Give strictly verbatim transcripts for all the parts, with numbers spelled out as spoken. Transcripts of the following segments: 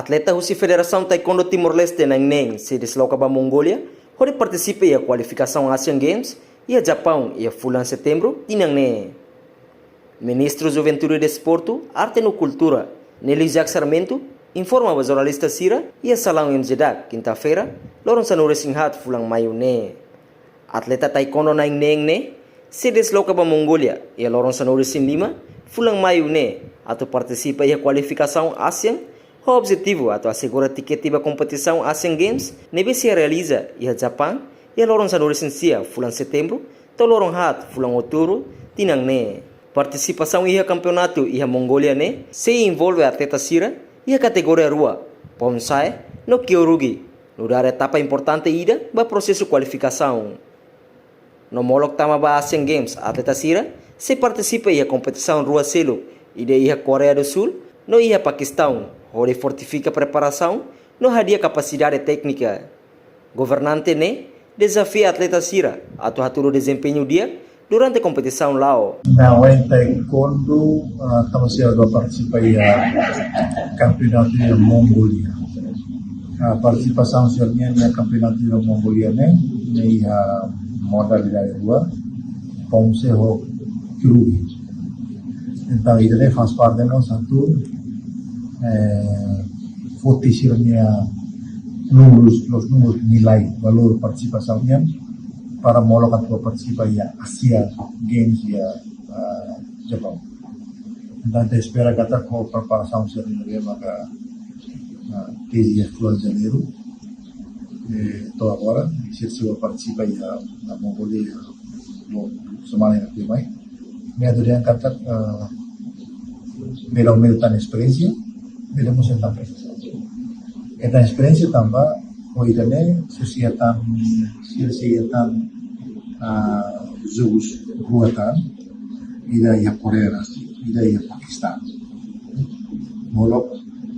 Atleta husi Federasaun Taekwondo Timor-Leste na'in-neen sei desloka ba Mongólia, hodi partisipa iha kualifikasaun Asian Games iha Japaun iha fulan Setembru tinan ne'e. Ministru Juventude, Desportu, Arte no Kultura, Nelly Jacques Sarmento, informa ba jornalista sira iha salaun M J D A C, kinta-feira, loron sanulu-resin-haat fulan Maiu ne'e. Atleta taekwondo na'in-neen ne'e sei desloka ba Mongólia iha loron sanulu-resin-lima fulan Maiu ne'e atu partisipa iha kualifikasaun Asian, ho objetivu atu asegura tikete ba kompetisaun Asian Games ne'ebé sei realiza iha Japaun iha loron sanulu-resin-sia fulan Setembru to'o loron haat fulan Outubru tinan ne'e. Partisipasaun iha kampeonatu iha Mongólia ne'e sei envolve atleta sira iha kategoria rua, Poomsae no Kyorugi, nu'udar etapa importante ida ba prosesu kualifikasaun. No molok tama ba Asian Games, atleta sira sei partisipa iha kompetisaun rua seluk, ida iha Koreia do Súl no iha Pakistaun, hodi fortifika preparasaun no hadi'a kapasidade téknika. Governante ne'e dezafia atleta sira atu hatudu dezempeñu di'ak durante kompetisaun la'o. Não, em taekwondo, ah, tanba sira atu partisipa iha kampeonatu iha Mongólia. Ah, partisipasaun sira-nian iha kampeonatu iha Mongólia ne'e, ne'e iha modalidade rua, Poomsae ho Kyorugi. Entaun, ida-ne'e faz parte mós atu, eh, foti sira-nia númerus, loos númerus, nilai, valór partisipasaun nian, para molok atu partisipa iha Asian Games iha, ah, Japaun. Entaun, ita espera katak ho preparasaun sira-ne'e maka, ah, desde fulan Janeiru, eh, to'o agora, sira sei bá partisipa iha, iha Mongólia, iha semana ne'ebé mai. Ne'e atu dehan katak, eh, bele aumenta tan esperiénsia, bele mós hetan prestasaun. Hetan esperiénsia tanba, ho ida-ne'e, sira sei hetan, sira sei hetan, ah, jogus rua tan, ida iha Koreia rasik, ida iha Pakistaun. Molok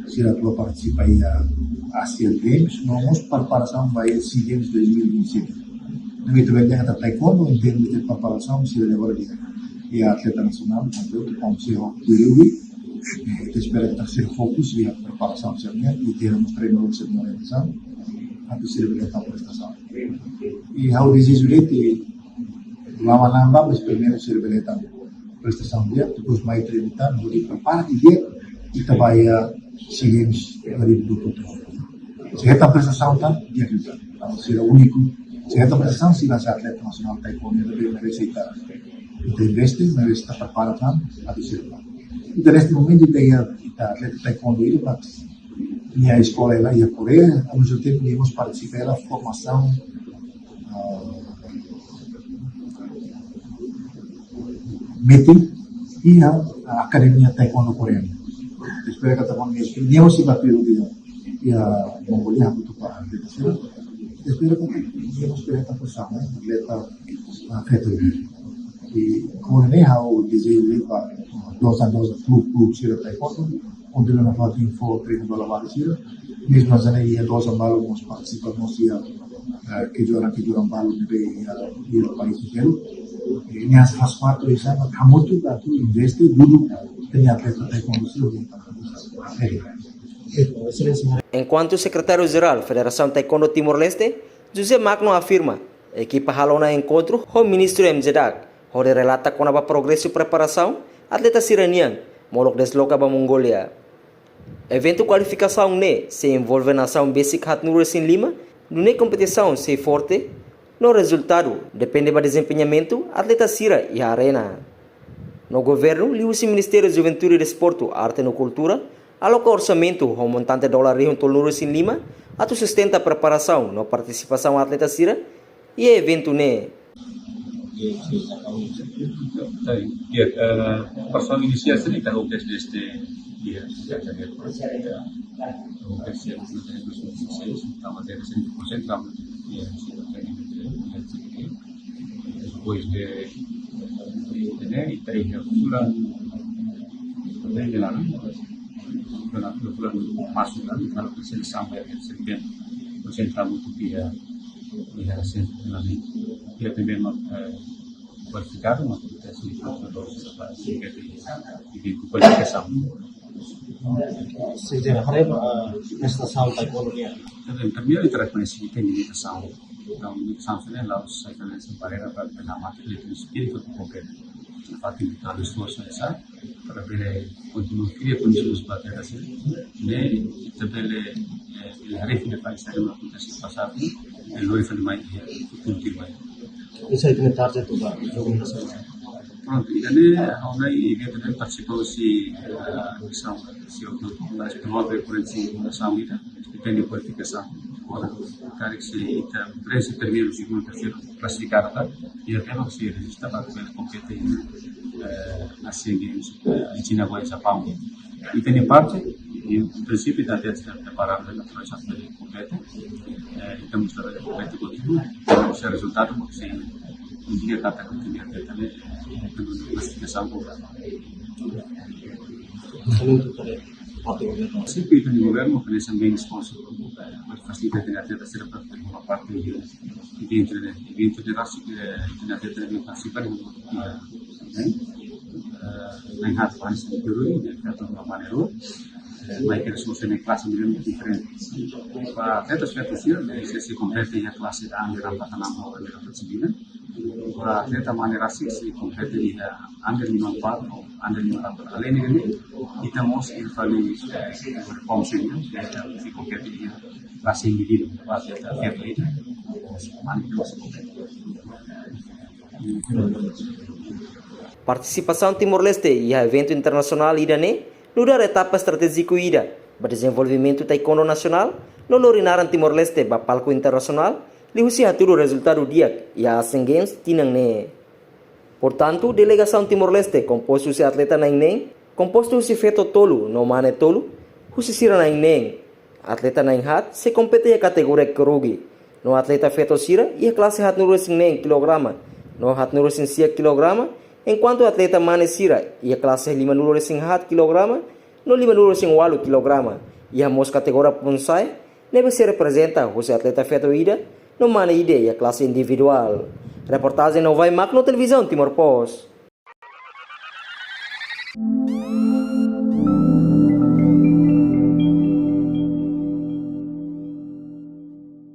sira atu partisipa iha Asian Games, no mós preparasaun ba iha SEA Games dois mil e vinte e sete. Ne'ebé ita bele dehan katak taekwondo, em termos de preparasaun, sira agora iha, iha atleta nasionál, tantu ita Poomsae ho Kyorugi, eh, ita espera katak sira fokus iha preparasaun sira-nian, i termos treinu sira-nian, atu sira bele hetan prestasaun. I ha'u dezeja de'it, lama nambah, mas primeiru sira bele hetan prestasaun di'ak, depois mai treinu tan, hodi prepara di'ak, ita bá iha SEA Games dua ribu dua puluh tujuh. Se hetan prestasaun tan, di'ak liután. Entaun, sira úniku. Se hetan prestasaun, sira sai atleta nasionál taekwondo, ne'ebé merese ita, ita investe, merese ita prepara tan, atu sira bá. Entaun, neste momentu, ita iha, ita atleta taekwondo ida, mas nia eskola hela iha Koreia, ao mesmo tempo, nia mós partisipa hela formasaun, ah, metin iha, ah, Akademia Taekwondo Koreana. Espera katak nia, nia mós sei bá períodu iha, iha Mongólia, hamutuk ho atleta sira. Espera katak nia mós bele hetan prestasaun, eh, atleta, ah, feto. I, komu ne'e ha'u dezeja ba, ah, dozen, dozen, klube, klube sira taekwondo, kontinua nafatin fó treinu ba labarik sira. Mezmu hanesan ne'e iha dozen balu mós partisipa mós iha, eh, kejuaraan, kejuaraan balu ne'ebé iha, iha país interu. I ne'e faz parte oinsá mak hamutuk atu investe, dudu, ita-nia atleta taekwondo sira. Enkuantu Sekretáriu-Jerál Federasaun Taekwondo Timor-Leste, José Magno afirma, ekipa halo ona enkontru ho Ministru M J D A C, hodi relata kona-ba progresu preparasaun atleta sira-nian, molok desloka ba Mongólia. Eventu kualifikasaun ne'e sei envolve nasaun besik haatnulu-resin-lima, nune'e kompetisaun sei forte, no rezultadu depende ba dezempeñamentu atleta sira iha arena. No governu, liuhusi Ministériu Juventude, Desportu, Arte no Kultura, aloka orsamentu ho montante dolar rihun tolunulu-resin-lima atu sustenta preparasaun no partisipasaun atleta sira iha eventu ne'e. Iya, eh, preparasaun inisiál sira ita halo desde, iya, sejak dari, ya, halo desde dua ribu enam belas, sama dari seratus persen, sama, ya, sejak dari, ya, sejak dari, depois de, de, de, ita iha fulan, fulan Januáriu, fulan, fulan Marsu, kan, kalau persen sampai persen, persen kamu tu dia, dia hasil lagi. Dia memang, eh, kualifikadu, mas kita sih, kalau sehingga di, di kualifikasi. Sekjen, haree ba, eh, prestasaun taekwondo nian? Entaun, primeiru, ita rekoñese ita-nia limitasaun. Entaun, limitasaun sira-ne'e la'ós sai hanesan bareira para ita mate, ita espíritu kompetitivu. Fatin ita esforsu hanesan para bele kontinua kria kondisaun ba atleta sira-ne'e, ita bele, eh, bele haree fila fali saida mak akontese pasadu, bele lori fali mai iha futuru tuirmai. Ida-ne'e ita-nia target ba jogu nasionál. Prontu, ida-ne'e ha'u-nia eventu ne'e partisipa husi, eh, misaun, se o tu, mas promove kurensi misaun ida, depende kualifikasaun. Agora, karik se ita preenxe primeiru, segundu, terseiru klasifikadu, tá? Ida-ne'e mak sei rejista para bele kompete, eh, iha Asian Games, eh, iha China, Japaun. Ita-nia parte, em princípio, ita atu preparadu para kompete. Eh, ita mós atu kompete ho tudu, se rezultadu, mak sei indika katak ita-nia atleta ne'e, eh, ita-nia klasifikasi ba. Entaun, ita-nia parte governu. Sempre ita-nia governu, hanesan bem sponsor, eh, para fasilita ita-nia atleta sira para faze parte de, de entre, de entre de rasu, eh, ita-nia atleta ne'ebé partisipa, eh, eh, na'in-haat ba hanesan terus, eh, atu ba manero, eh, mai ke resursu ne'e klase ne'ebé diferente. Ba atleta, atleta sira, eh, sei, sei kompete iha klase ida under empat enam, under empat sembilan. Ba atleta mane rasik sei kompete iha under lima empat, under lima empat. Além disso, ita mós iha fali, eh, komisi, eh, sei kompete iha klase indíjena, ba atleta feto ida. Mane ita mós sei kompete. Partisipasaun Timor-Leste iha eventu internasionál ida-ne'e nu'udar etapa estratéjiku ida ba dezenvolvimentu taekwondo nasionál no lori naran Timor-Leste ba palku internasionál, liuhusi hatudu rezultadu di'ak iha Asian Games tinan ne'e. Portantu, delegasaun Timor-Leste kompostu husi atleta na'in-neen, kompostu husi feto tolu no mane tolu, husi sira na'in-neen, atleta na'in-haat sei kompete iha kategoria krugi, no atleta feto sira iha klase haatnulu-resin-neen kilograma no haatnulu-resin-sia kilograma, enkuantu atleta mane sira iha klase limanulu-resin-haat kilograma no limanulu-resin-ualu kilograma. Iha mós kategoria bonsai, ne'ebé sei reprezenta husi atleta feto ida no mane ida iha klase individuál. Reportajen Novai Magno, Televizaun Timor Post.